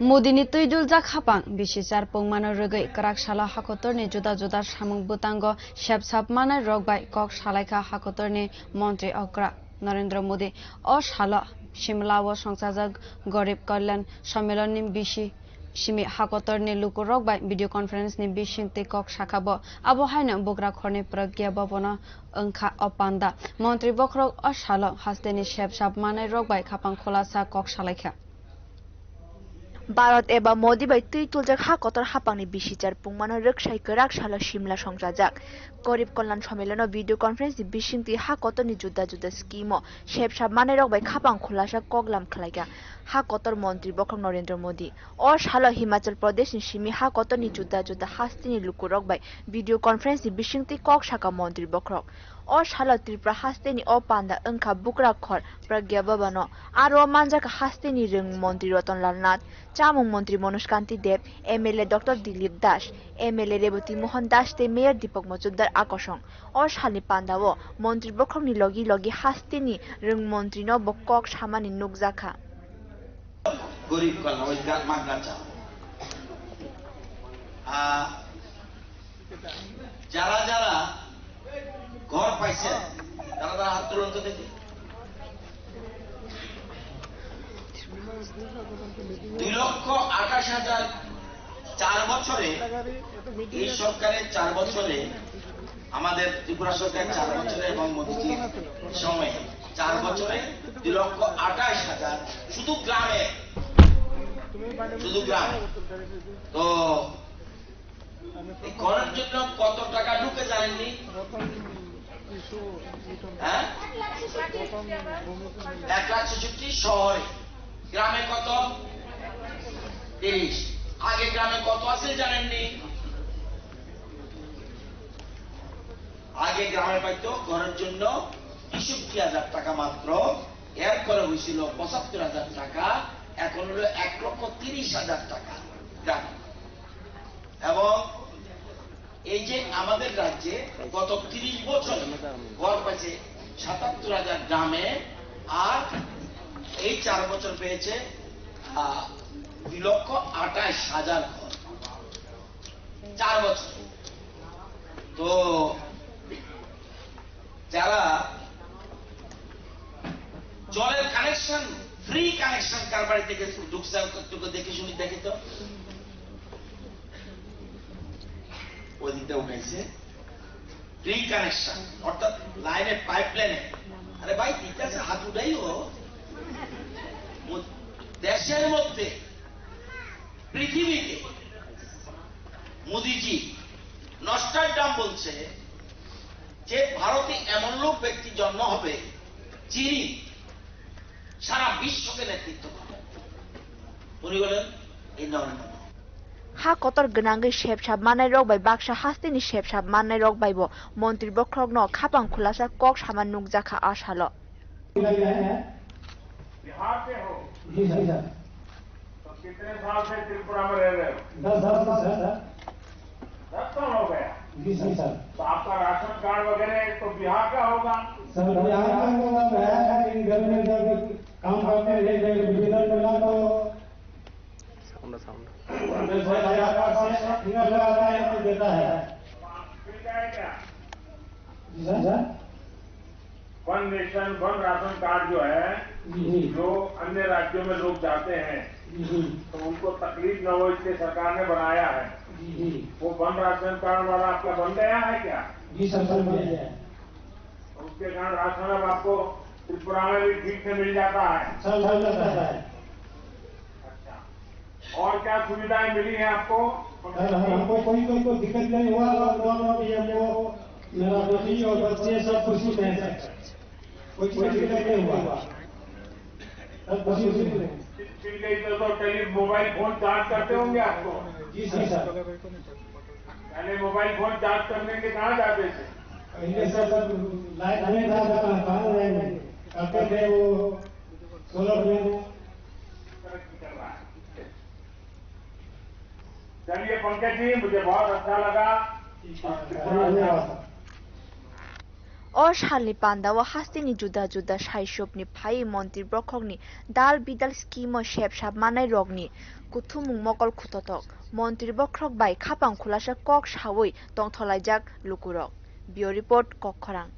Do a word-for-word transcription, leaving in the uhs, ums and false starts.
Modini twi duljak hapang bisi char pungmano rwgwi kwrak salo hakotorni juda juda samung bwtango sepsap manai rok bai kok salaikha hakotorni montri okra Narendra Modi. O salo Shimla o songchajak Garib Kalyan Sammelanni bisi simi hakotorni lukurok bai video conference ni bisingtwi kok sakha bo. Abo haino bugra khorni Pragya Bhavan o wngkha o panda. Montri bokhorok o salo hasteni sepsap manai rok bai khapang khulasa kok salaikha. Bharat eba Modi bai twi tuljak ha kotor hapangni bisi char pungmano rwksai kwrak salo Shimla songchajak Garib Kalyan Sammelano video conference ni bisingtwi ha kotorni juda juda scheme o sepsap manai rok bai khapang khulasa koklam khlaikha ha kotor montri bokhorok Narendra Modi. O salo Himachal Pradesh ni simi ha kotorni juda juda hasteni lukurok bai video conference ni bisingtwi kok sakha montri bokhorok. O salo Tripura hasteni o panda wngkha bugra khor Pragya Bhavan o. Aro manjakha hasteni rwng montri Ratan Lal Nath, chamung montri Manoj Kanti Deb, M L A Doctor Dilip Das, M L A Rebati Mohan Das tei Mayor Deepak Majumdar a kosong. O salni pandao montri bokhorokni logi logi hasteni rwng montrino bo kok samani nukjakha. গরিব কল্যাণ, ওই গা-, মাগনা চাউল। আহ, যারা যারা ঘর পাইছেন, তারা তারা হাত তুলুন তো দেখি। দুই লক্ষ আঠাশ হাজার চার বছরে, এই সরকারের চার বছরে, আমাদের ত্রিপুরা সরকার চার বছরে এবং মোদিজির সময়ে চার বছরে দুই লক্ষ আঠাশ হাজার শুধু গ্রামে, শুধু গ্রামে। তো এই ঘরের জন্য কত টাকা ঢুকে জানেননি? হ্যাঁ, এক লাখ ছেষট্টি শহরে, গ্রামে কত? তিরিশ। আগে গ্রামে কত আছে জানেননি? আগে গ্রামে পাইতো ঘরের জন্য তেষট্টি হাজার টাকা মাত্র, এরপরে হয়েছিল পঁচাত্তর হাজার টাকা, এখন হলো এক লক্ষ তিরিশ হাজার টাকা গ্রামে। এবং এই যে আমাদের রাজ্যে গত তিরিশ বছর ঘর পাইছে সাতাত্তর হাজার গ্রামে, আর এই চার বছর পেয়েছে, আহ, দুই লক্ষ আঠাশ হাজার ঘর। চার বছর। তো যারা জলের কানেকশন, ফ্রি কানেকশন কার বাড়িতে গেছে, ঢুকছে, একটু দেখে শুনি দেখে তো। ওই দিকটা উঠাইছে। ফ্রি কানেকশন, অর্থাৎ লাইনে, পাইপলাইনে। আরে ভাই, ঠিক আছে, হাত উঠাইও। মো-, দেশের মধ্যে, পৃথিবীতে মোদিজি নস্ট্রাডাম বলছে যে ভারতে এমন লোক ব্যক্তি জন্ম হবে, যিনি সারা বিশ্বকে নেতৃত্ব করবেন। উনি হলেন এই নরেন্দ্র Modi. Ha kotor gwnangwi sepsap manai rok bai baksa hasteni sepsap manai rok bai bo montri bokhorokno khapang khulasa kok sama nukjakha a salo. Bihar से हो? जी सर। तो कितने साल से त्रिपुरा में रह रहे हो? दस साल से सर। दस साल हो गया? जी सर। तो आपका राशन कार्ड वगैरह तो बिहार का होगा? सर, बिहार का होगा, बिहार का, लेकिन घर में जब काम करते हैं, जब डिवीजन मिला तो साउंड, साउंड। जैसे आधार कार्ड से फिंगर लगाता है, तो देता है। मिल जाएगा? जी sir. One nation, one ration card जो है, जी। जो अन्य राज्यों में लोग जाते हैं, जी। तो उनको तकलीफ न हो, इसलिए सरकार ने बनाया है। जी। वो वन राशन कार्ड वाला आपका बन गया है क्या? जी सर, बन गया है। उसके कारण राशन अब आपको त्रिपुरा में भी ठीक से मिल जाता है। सर, मिल जाता है। अच्छा, और क्या सुविधाएं मिली हैं आपको? सर, हम, हमको कोई, कोई, कोई दिक्कत नहीं हुआ। लॉकडाउन में भी हमको, मेरा बेटी और बच्चे सब खुशी में हैं सर, कोई, कोई दिक्कत नहीं हुआ। सब खुशी, खुशी में। मिल गई तो, तो टेली-, मोबाइल फोन चार्ज करते होंगे आपको? जी सर। पहले मोबाइल फोन चार्ज करने के कहाँ जाते थे? पहले सर, सर, लाइट नहीं था, तो कहाँ, कहाँ जाएंगे? करते थे वो सोलर में। तरक्की कर रहा है। चलिए पंकज जी, मुझे बहुत अच्छा लगा। ठीक है, धन्यवाद। O salni pandao hasteni juda juda saisopni phaiwi montri bokhokni dal bidal scheme-o sep sap manai rokni kuthumung mokol khutotok. Montri bokhok bai khapang khulasa kok sawi tongtholaijak lukurok. Bureau Report, Kokkhorang.